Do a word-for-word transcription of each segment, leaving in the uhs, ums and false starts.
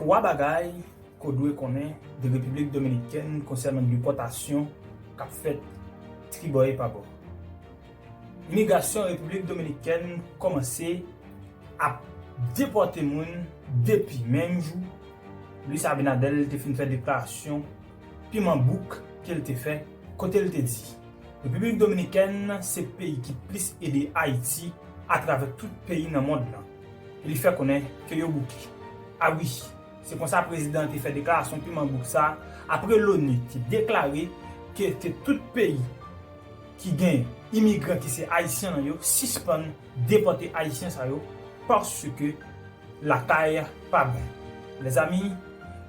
Twa bagay ke w dwe konnen de Repiblik Dominikèn konsènan depòtasyon k ap fèt tribò e pabò. Imigrasyon Repiblik Dominikèn kòmanse ap depòte moun depi menm jou Luis Abinader te fin fè deklarasyon piman bouk ke l te fè, kote l te di Repiblik Dominikèn se peyi ki plis ede Ayiti atravè tout peyi nan mond lan, e li fè konnen ke yo bouke. A wi, se konsa prezidan an te fè deklarasyon piman bouk sa a, apre l'ONU te deklare ke se tout peyi ki gen imigran ki se ayisyen nan yo sispann depòte ayisyen sa yo, paske lakay pa bon. Lèzami,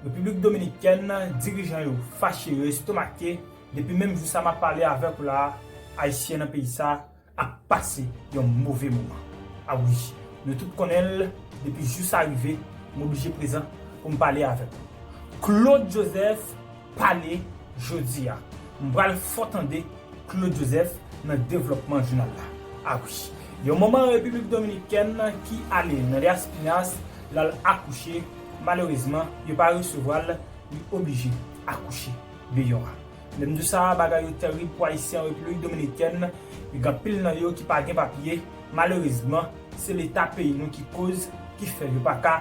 Repiblik Dominikèn, dirijan yo fache, yo estomake, depi menm jou sa m ap pale avèk ou la, ayisyen nan peyi sa ap pase yon move moman. A wi, nou tout konnen l, depi jou sa rive, m oblije prezan pou m pale avèk ou. Claude Joseph pale jodi a. M pral fè w tande Claude Joseph nan devlòpman jounal la. A wi, yon manman Repiblik Dominikèn ki ale nan Las Piñas, l al akouche, malerezman, yo pa resevwa l, li oblije akouche deyò a. Lè m di w sa, bagay yo tèrib pou Ayisyen an Repiblik Dominikèn, e gen anpil nan yo ki pa gen papye. Malerezman, se Leta peyi nou ki koz, ki fè yo pa ka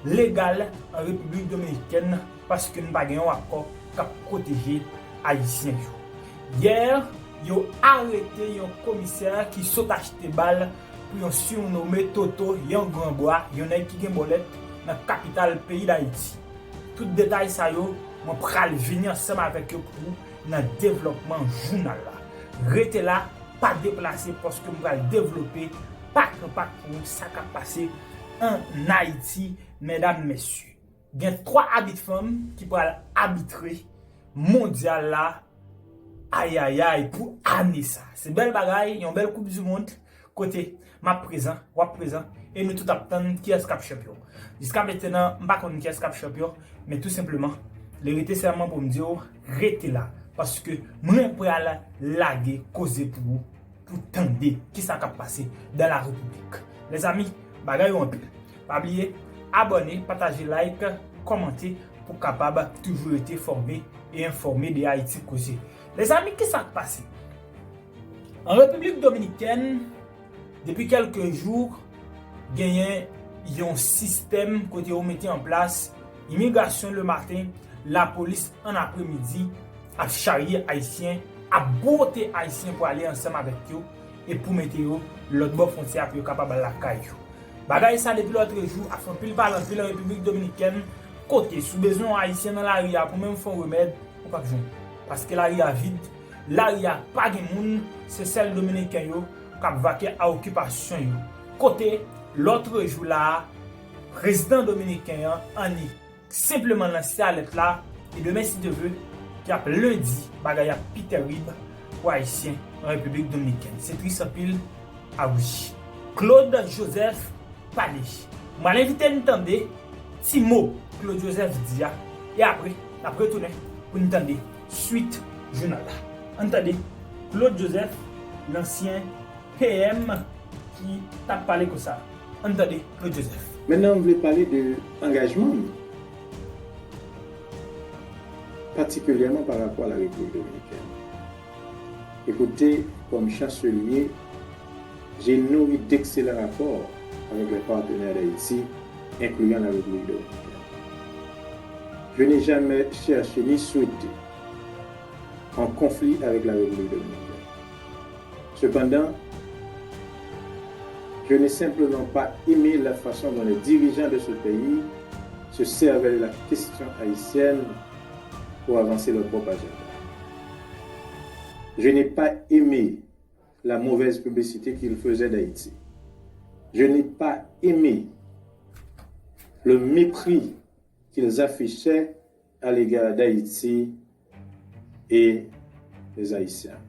legal an Repiblik Dominikèn, paske nou pa gen yon akò k ap pwoteje Ayisyen yo. Yè, yo arete yon komisè ki sot achte bal pou yon siwonnome Toto, yon gran bwa, yon nèg ki gen bòlèt nan kapital peyi Dayiti. Tout detay sa yo, mwen pral vini ansanm avèk yo pou ou nan devlòpman jounal la. Rete la, pa deplase, paske m pral devlope pak an pak pou ou sa k ap pase ann Ayiti, medam, mesye. Gen twa abit fanm ki pral abitre mondyal la, ayayay, pou ane sa. Se bèl bagay, yon bèl koup di mond, kote m ap prezan, w ap prezan, e nou tout ap tann kiyès k ap chanpyon. Jiska mentenan, m pa konn kiyès k ap chanpyon, men tou senpleman, li rete sèlman pou m di w, rete la, paske mwen pral lage koze pou ou, pou tande kisa k ap pase dans la République. Lèzami, bagay yo anpil. Pa bliye, abòne, pataje, like, kòmante pou kapab toujou rete fòme e enfòme de Ayiti Koze. Lèzami, kisa k pase? An Repiblik Dominikèn, depi kèlke jou, genyen yon sistèm kote yo mete an plas imigrasyon lematen, lapolis an apremidi, ap charye Ayisyen, ap bwote Ayisyen pou ale ansanm avèk yo e pou mete yo lòtbò fwontyè a pou yo kapab al lakay yo. Bagay sa depi lòtrejou ap fè anpil pale anpil an Repiblik Dominikèn, kote si w bezwen yon Ayisyen nan lari a pou menm fè yon remèd, ou p ap jwenn. Paske lari a vid, lari a pa gen moun, se sèl Dominiken yo k ap vake a okipasyon yo. Kote, lòtrejou la a, prezidan dominiken an, Annie, senpleman lanse alèt la, e demen, si Dye vle, ki ap lendi, bagay ap pi tèrib pou Ayisyen an Repiblik Dominikèn. Se tris anpil, a wi. Claude Joseph pale. Mwen al envite n tande ti mo Claude Joseph di a, e apre, n ap retounen pou n tande swit jounal la. Ann tande Claude Joseph, lansyen P M ki t ap pale konsa. Ann tande Claude Joseph. Maintenant, m vle pale de angajman m, patikilyèman pa rapò a la Repiblik Dominikèn. Écoutez, comme chancelier, j'ai nourri d'excellents rapports avec les partenaires d'Haïti, incluant la République dominicaine. Je n'ai jamais cherché ni souhaité un conflit avec la République dominicaine. Cependant, je n'ai simplement pas aimé la façon dont les dirigeants de ce pays se servaient de la question haïtienne pour avancer leur propre agenda. Je n'ai pas aimé la mauvaise publicité qu'ils faisaient d'Haïti. Je n'ai pas aimé le mépris qu'ils affichaient à l'égard d'Haïti et des Haïtiens.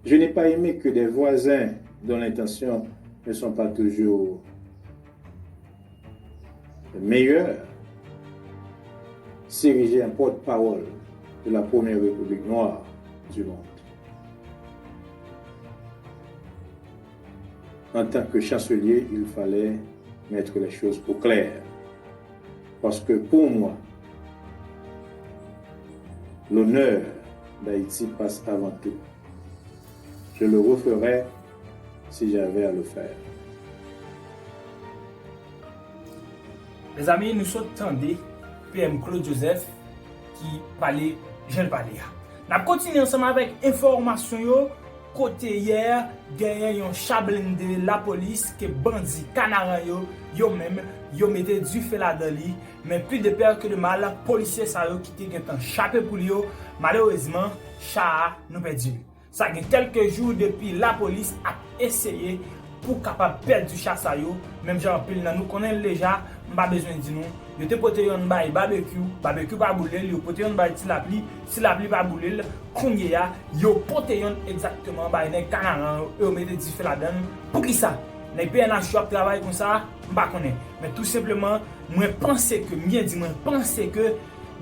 Je n'ai pas aimé que des voisins dont les intentions ne sont pas toujours meilleures s'érigeaient en porte-parole de la première république noire du monde. En tant que chancelier, il fallait mettre les choses au clair. Parce que pour moi, l'honneur d'Haïti passe avant tout. Je le referai si j'avais à le faire. Mezanmi, nou sot tande P M Claude Joseph ki pale jan l pale a. N ap kontinye ansanm avèk enfòmasyon yo. Kote yè genyen yon cha blende lapolis ke bandi Kanaran yo, yo menm, yo mete dife ladan li. Men pli de pè ke de mal, polisye sa yo ki te gentan chape pou li yo, malerezman, cha a, nou pèdi l. Sa gen kèlke jou depi lapolis ap eseye pou kapab pèdi cha sa yo, menm jan anpil nan nou konnen l deja, m pa bezwen di nou. Yo te pote yonn bay Babekyou, Babekyou pa boule l, yo pote yonn bay Ti Lapli, Ti Lapli pa boule l. Kounye a, yo pote yonn egzakteman bay nèg Kanaran yo, yo mete dife ladan l. Poukisa? Nèg P N H yo ap travay konsa, m pa konnen. Men tou senpleman, mwen panse ke, m byen di, mwen panse ke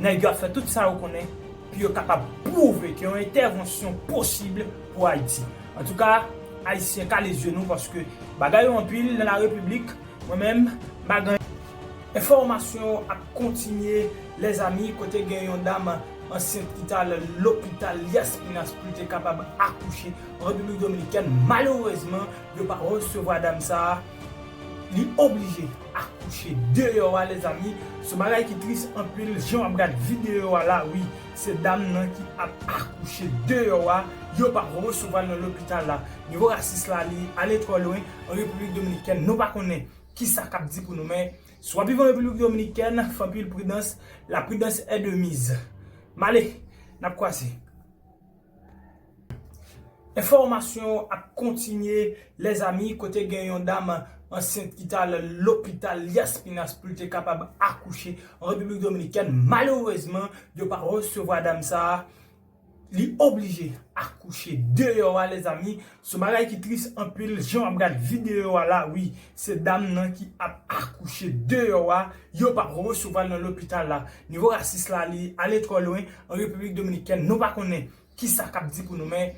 nèg yo ap fè tout sa yo konnen pou yo kapab pwouve ke yon entèvansyon posib pou Ayiti. Antouka, Ayisyen, kale zye nou paske bagay yo anpil nan la repiblik. Mwen menm, m pa gen. Enfòmasyon yo ap kontinye, lèzami, kote gen yon dam ansent ki t al lopital Lès Pinas pou l te kapab akouche an Repiblik Dominikèn. Malerezman, yo pa resevwa dam sa a. Li oblije akouche deyò a, lèzami. Se yon bagay ki tris anpil, jan w ap gad videyo a la, wi. Se dam nan ki ap akouche deyò a, yo pa resevwa l nan lopital la. Nivo rasis la, li ale twò lwen. An Repiblik Dominikèn, nou pa konnen kisa k ap di pou nou, men si w ap viv an Repiblik Dominikèn, fè anpil pridans, la prudence est de mise. M ale, n ap kwase. Enfòmasyon yo ap kontinye, lèzami, kote gen yon dam ansent ki t al lopital Lès Pinas pou l te kapab akouche an Repiblik Dominikèn. Malerezman, yo pa resevwa dam sa a. Li oblije akouche deyò a, lèzami. Se yon bagay ki tris anpil, jan w ap gad videyo a la, wi. Se dam nan ki ap akouche deyò a, yo pa resevwa l nan lopital la. Nivo rasis la, li ale twò lwen. An Repiblik Dominikèn, nou pa konnen kisa k ap di pou nou, men